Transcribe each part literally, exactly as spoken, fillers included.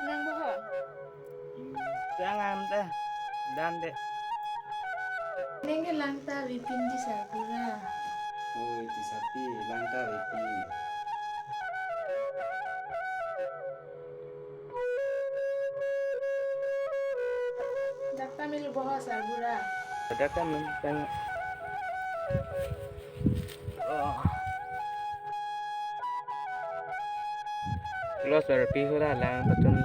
Nang boho? Jangan deh. Dan deh. Neng ke lang ta ave pin di sarbura. Oi, ti sapi, lang ta ave pin. Dak ta melu boho sarbura. Dak ta melu tang. Oh. Lo sarpi hura lang patun.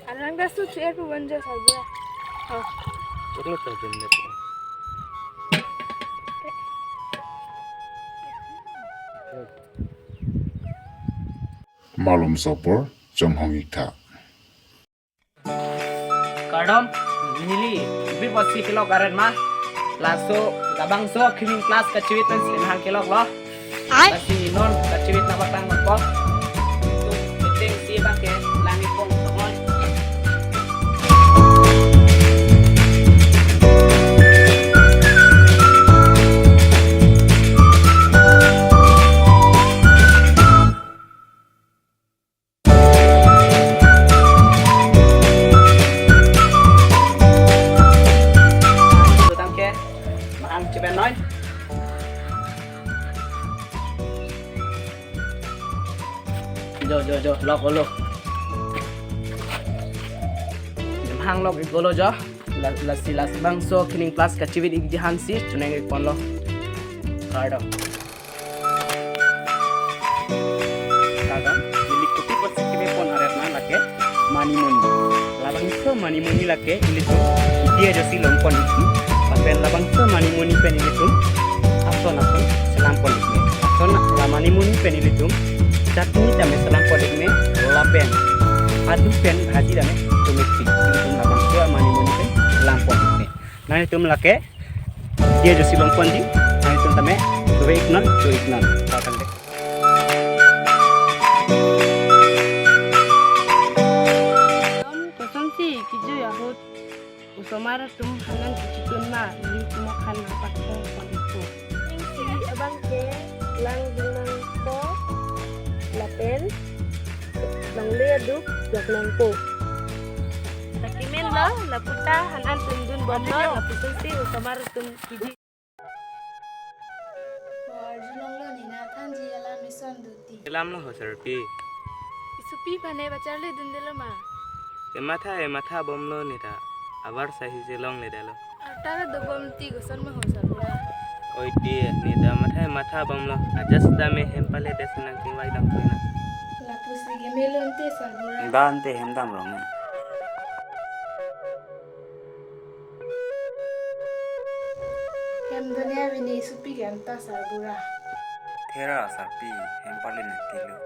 Alang ta su chair pu banjo sarbura. Oh. Lo patun. Malom sopor chonghong ik tha. Kardom, neli, bip osi kelok aret ma, laso labangso kriming plus kachivit pen si hang kelok lo. Ai. Lasi non kachivit nangpatang nangpo. Tu, penting si abang ke, langit pong tongon. Tangke, mahang chepen noi. Jo, jo, jo, lok olo. Mahang lok ik olo jo. La, lasi labangso kriming plus kachivit ik di han si chonghong ik ponlo. Kardom. Kardom, neli kopi pusi keme pon aret ma lake money moni. Labangso money moni lake ilitum idi ajoksi longpon ikji. Lapen labangso money moni pen ilitum ason ason selam pon ikme. Ason la money moni pen ilitum chutney tame selam pon ikme. Lapen adu pen bhaji tame tum ikji. Ilitum labangso money moni pen selam pon ikme. Nanglitum lake idi ajoksi longponji, nanglitum tame, do ik non, do ik non. Patang deh. Om, kosonsi kijui ahut osomar atum hanan kachitun ma, neli tumok han nangpathong pon ikpo. Ning si abang ke langdun nangpo, lapen longle aduk jok nangpo. Lake menlo, lapu ta hanan atum dunbomlo, lapuson si osomar atum kiji. O, arjulonglo nina thanji alam ison duti. Selam lo ho sarpi. Isupi pane bacharli dundelo ma. Ematha ematha bomlo neta. Abar sahi chelongledetlo. Arta dobom ti koson ma ho sarbura. Oi ti, neta matha ematha bomlo. Ajas dame hem pale des nang tingvai dam puina. Lapusi keme lo ante sarbura. Dante hem dam rong. Hem done ave ne isupi ke anta sarbura. Thera sarpi hem pale ne tilo.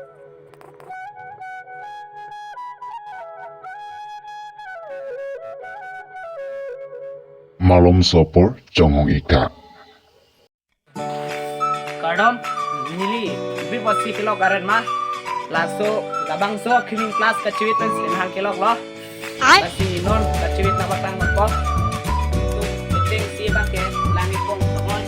Malom sopor chonghong ik tha. Kardom, neli, bip osi kelok aret ma, laso labangso kriming plus kachivit pen si hang kelok lo. Ai. Lasi non kachivit nangpatang nangpo. Tu, penting si abang ke langit pong tongon.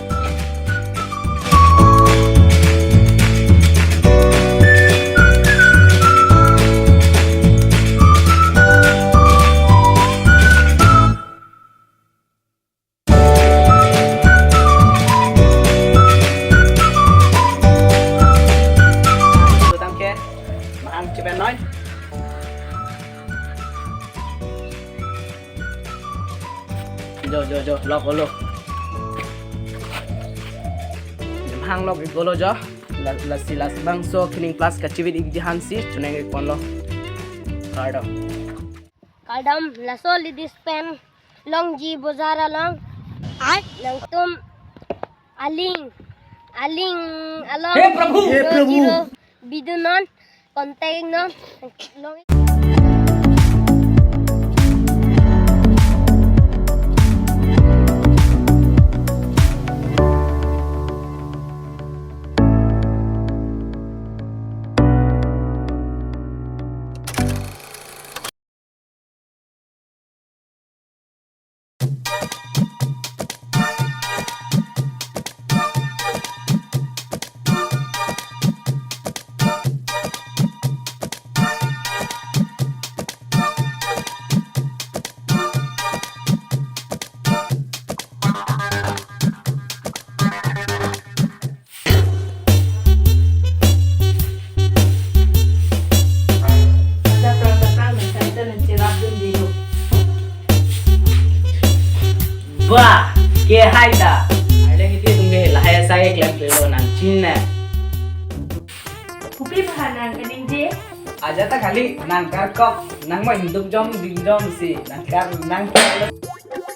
Tangke, mahang chepen noi. Jo, jo, jo, lok olo. Mahang lok ik olo jo. La, lasi labangso kriming plus kachivit ik di han si chonghong ik ponlo. Kardom. Kardom, laso ladies pen longji bojar along. Ai. Nangtum aling, aling along. He Prabhu! He Prabhu! Video non, contact non. Long Ke hai ta. Aile hiti tum ke lahai asai klemklelo nangchinine. Kopi aphan nang kaningje? Ajat ta kali nang karkok, nang ma induk jom ding jom si nang kar nang kar.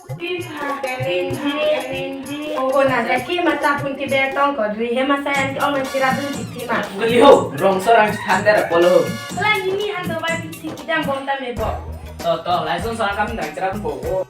Kopi aphan kaningje, kaningje. Oh, oh, nang jaki mata pun ti betong ko dri he masa yang ke ong chirabun titi ma. Kali ho, rong sorang than der apolo. Kelang ini han to ba titi kidam bom ta me bo. To, to, langsung sorang kam nang chirabun bo.